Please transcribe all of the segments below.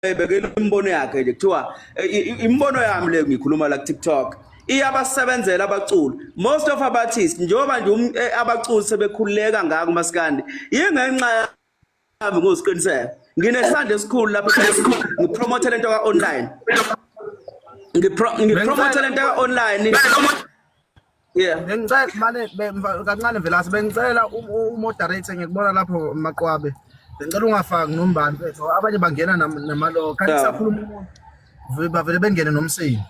Ebekela imibono yakhe nje, kuthiwa imibono yami le ngikhuluma la ku TikTok iyabasebenzela abaculi, most of artists, njengoba nje abaculi sebekhululeka ngako maskandi, yingenxa yami ngoziqiniseka. Nginesandla esikhulu lapho ngipromote lento ka online, ngipromote lento ka online, yeah. Bengicela mane kancane Velasi, bengicela umoderator, ngikubona lapho Maqwabe. Bengicela ungafaki nombani mfethu, abanye bangena namalo kanti sakhuluma umuntu bavele bengene nomsini.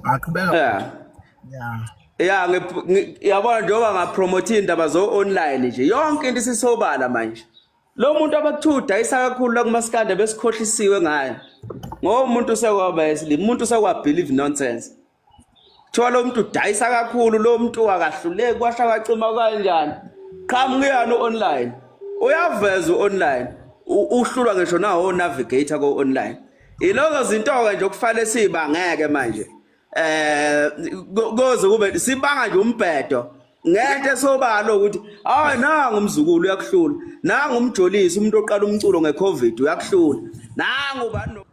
Aqhubeka. Yeah. Yeah, yabona njengoba ngapromote indaba zo online nje, yonke into isisobala manje. Lo muntu abakuthiwa udayisa kakhulu la kumaskanda, besikhohlisiwe ngayo. Ngoba umuntu usekwaba esilima, umuntu usekwa believe nonsense. Kuthiwa lo muntu udayisa kakhulu, lo muntu akahluleki, kwasha kwacima kanjani. Qhamukuyani online. Uyaveza online. Uhlulwa ngisho nawo navigator ko online. Ilozo zinto ke nje okufanele sibangeke manje. Koze kube sibanga nje umbhedo ngento esobala ukuthi hayi, nangu umzukulu uyakuhlula, nangu umjolisi, umuntu oqala umculo ngeCovid uyakuhlula, nangu bani.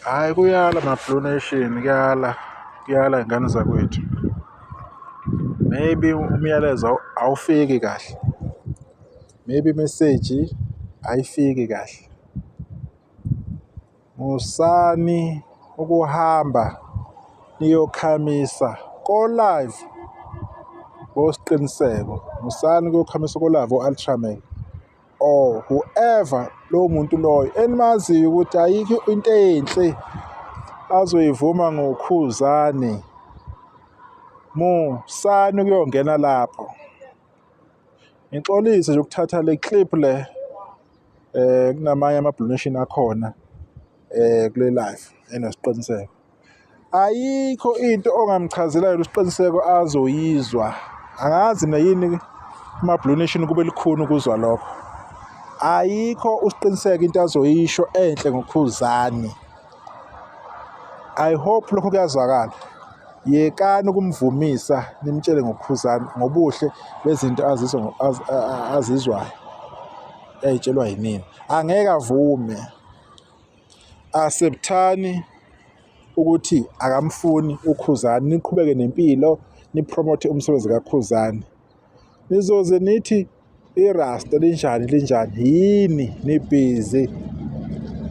Hhayi, kuyala ma-Blue Nation, kuyala, kuyala y'ngane zakwethu. Maybe umyalezo awufiki kahle, maybe imeseji ayifiki kahle. Musani ukuhamba niyokhamisa ko-live boSiqiniseko, musani ukuyokhamisa ko-live o-Ultraman or whoever lowo muntu loyo enimaziyo ukuthi ayikho into enhle azoyivuma ngoKhuzani. Musani ukuyongena lapho. Ngixolise nje ukuthatha le clip le, kunamanye ama-Blue Nation akhona kule live enesiqiniseko. Ayikho into ongamchazela yona uSiqiniseko azoyizwa. Angazi mina yini kuma-Blue Nation kube lukhuni ukuzwa lokho. Ayikho uSiqiniseko into azoyisho enhle ngoKhuzani. I hope lokho kuyazwakala. Yekani ukumvumisa nimtshele ngoKhuzani, ngobuhle bezinto azizwa azizwayo ey'tshelwa yinina. Angeke avume. Accept-ani ukuthi akamfuni uKhuzani, niqhubeke nempilo, nipromote umsebenzi kaKhuzani. Nizoze nithi irasta linjani linjani, yini nibhizi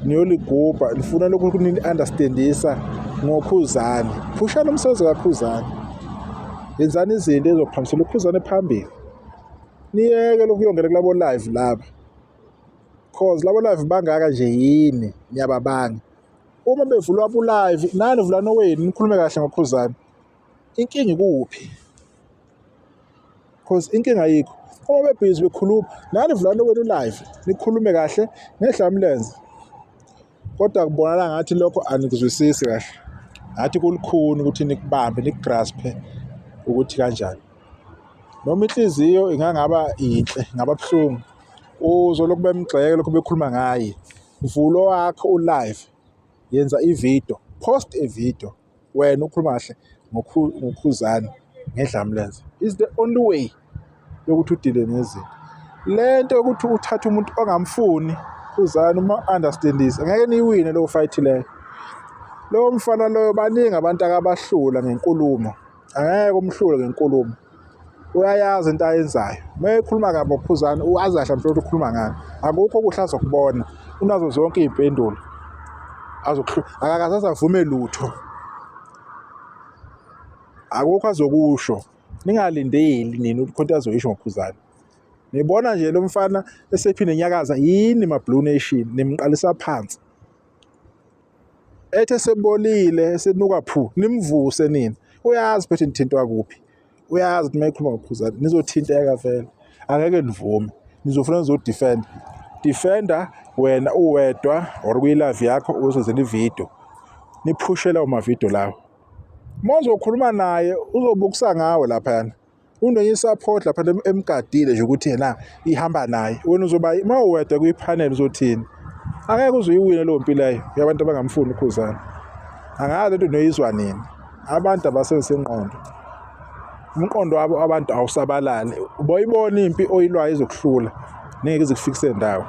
niyoligubha, nifuna lokhu nini-understandisa ngoKhuzani. Phushani umsebenzi kaKhuzani, yenzani izinto ezizophambisela uKhuzani phambili, niyeke lokhu kuyongena kulabo live laba, cause labo live bangaka nje yini niyababanga. Uma bevulwa bu-live, nani vulani owenu nikhulume kahle ngoKhuzani. Inkinga ikuphi? Cause inkinga ayikho. Uma bebhizi bekhuluma, nani vulani owenu live nikhulume kahle ngehla umlenze. Kodwa kubonakala ngathi lokho anikuzwisisi kahle, ngathi kulukhuni ukuthi nikubambe, nikugraspe ukuthi kanjani. Noma inhliziyo ingangaba yinhle, ingaba buhlungu, uzwe lokhu bemgxeka, lokhu bekhuluma ngaye. Vula owakho u-live, yenza ividiyo, post a video wena ukhuluma kahle ngoKhuzani ngedlamlenze. Is the only way yokuthi udile nezinto. Le nto yokuthi uthathe umuntu ongamfuni Khuzani uma understandise, ngeke niyiwine leyo fight leyo. Lowo mfana loyo baningi abantu akabahlula ngenkulumo, angeke umhlule ngenkulumo. Uyayazi into ayenzayo. Uma ekhuluma kabi ngoKhuzani uwazi kahle mhlophe ukuthi ukhuluma ngani. Akukho okuhle azokubona, unazo zonke iy'mpendulo. Akakaze aze avume lutho, akukho azokusho. Ningalindeli nina ukuthi khona into azoyisho ngoKhuzani. Nibona nje lo mfana esephinde enyakaza yini ma-Blue Nation, nimqalisa phansi. Ethi esebolile esenuka phu, nimvuse nina. Uyazi phethe nithintwa kuphi, uyazi ukuthi uma ekhuluma ngoKhuzani nizothinteka vele, angeke nivume, nizofuna nizodefenda. Defender wena uwedwa or kwi-live yakho uzozela ividiyo, niphushe lawo mavidiyo lawo. Uma uzokhuluma naye uzobukisa ngawe laphayana. Unenye i-support lapha emgadile nje ukuthi yena ihamba naye. Wena uzoba uma uwedwa kwi-panel uzothini? Angeke uze uyiwine leyo mpi leyo yabantu abangamfuni uKhuzani. Angazi lento noyizwa nini. Abantu abasebenzisa ingqondo. Umqondo wabo abantu awusabalali. Uboyibona impi oyilwayo izokuhlula, ngeke ize kufikise ndawo.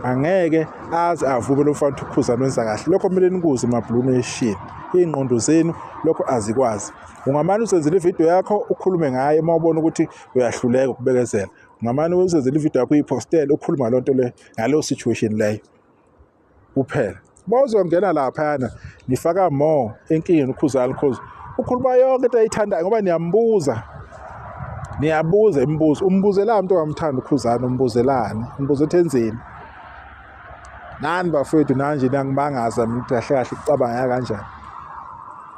Angeke aze avume lo mfana ukuthi uKhuzani wenza kahle. Lokho kumele nikuze ma-Blue Nation. Iy'ngqondo zenu lokho azikwazi. Ungamane uzenzele ividiyo yakho ukhulume ngaye uma ubona ukuthi uyahluleka ukubekezela. Ungamane uzenzele ividiyo yakho uyiphostele ukhulume ngaloo nto leyo ngaleyo situation leyo kuphela. Uma uzongena laphayana nifaka more enkingeni uKhuzani cause ukhuluma yonke into ayithandayo ngoba niyambuza niyabuza imibuzo umbuzelani umuntu ongamthanda uKhuzani umbuzelani umbuzo ethi enzeni nani bafowethu nanje niyangimangaza mina ukuthi kahle kahle kucabanga kanjani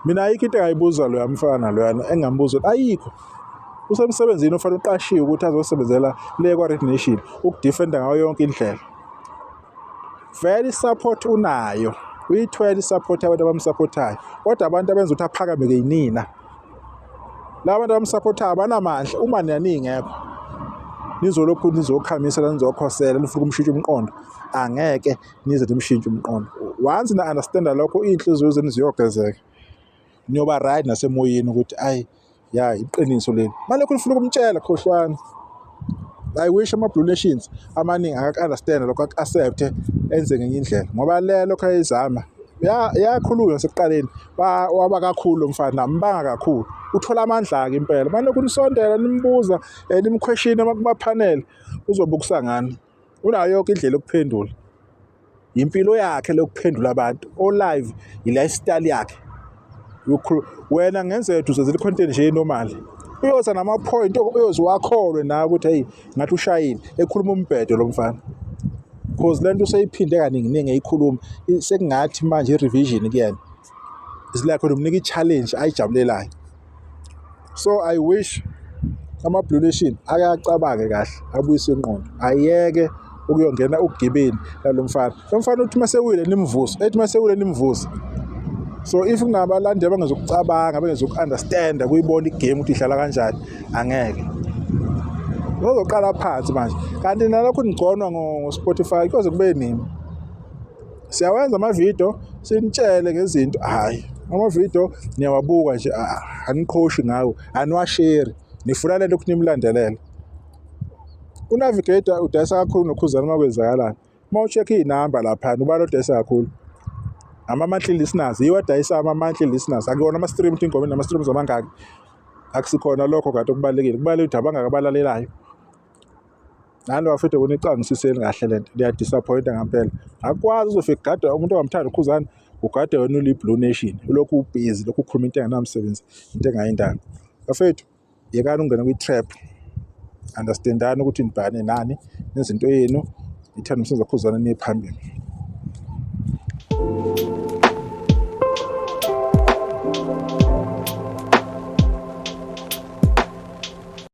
mina ayikho into engayibuza loya mfana loyana engambuza ayikho usemsebenzini ofanele uqashiwe ukuthi azosebenzela le kwa-Red Nation ukudefenda ngayo yonke indlela vele i-support unayo uyithwele i-support abantu abamsupportayo kodwa abantu abenza ukuthi aphakame ke yinina laba bantu abamsupportayo abanamandla uma nina ningekho nizolokhu nizokhamisa nizokhosela nifuna ukumshintsha umqondo angeke nize nimshintshe umqondo once na understanda lokho iy'nhliziyo zenu ziyogezeka niyoba right nasemoyeni ukuthi ayi ya iqiniso leli malokhu nifuna ukumtshela khohlwani I wish ama-Blue Nations amaningi akaku-understand lokho aku-accept-e enze ngenye indlela ngoba le lokho ayizama yakhulunywa sekuqaleni waba kakhulu lo mfana nambanga kakhulu uthola amandla-ke impela malokhu nisondela nimbuza um nimkhweshina kumaphaneli uzobe ukusangana unayo yonke indlela yokuphendula Yimpilo yakhe lokuphendula abantu o-live i-lifestyle yakhe wena ngenzeka ukuthi uzenzela i-content nje enormal uyoza nama-point uyoze wakholwe nawe ukuthi heyi ngathi ushayile ekhuluma umbhedo lo mfana cause le nto useyiphinde kaninginingi eyikhuluma sekungathi manje i-revision kuyena it's like umnika i-challenge ayijabulelayo So I wish ama-Blue Nation ake acabange kahle abuyise ingqondo ayeke ukuyongena ukugibeni lalo mfana. Lo mfana uthi uma sewile nimvuse, ethi uma sewile nimvuse. So if kunabalandeli abangezokucabanga, abangezoku-understand-a kuyibona igame ukuthi idlala kanjani, angeke. Uzoqala phansi manje. Kanti nalokhu nigconwa ngo-Spotify kuyoze kube nini? Siyawenza amavidiyo sinitshele ngezinto, hhayi amavidiyo niyawabuka nje aniqhoshi ngawo, aniwasheri, nifuna le nto ukuthi nimlandelele. UNavigator udayisa kakhulu noKhuzani uma kwenzakalani. Uma u-check iy'namba laphana ubani odayisa kakhulu? Ama-monthly listeners, yiwo adayisa ama-monthly listeners, akuwona ama-stream ukuthi ingoma inama-streams amangaki. Akusikhona lokho kade okubalulekile, kubalulekile ukuthi abangaki abalalelayo. Nani bafethu kunicangisiseni kahle lento niyadisappointa ngampela. Akukwazi uzofika ugade umuntu ongamthandi uKhuzani ugade wena uli-Blue Nation ulokhu ubhizi lokhu ukhuluma into engenamsebenzi into engayindaba. Bafethu yekani ukungena kwi-trap understandani ukuthi nibhekane nani nezinto yenu nithande umsebenzi kaKhuzani niye phambili.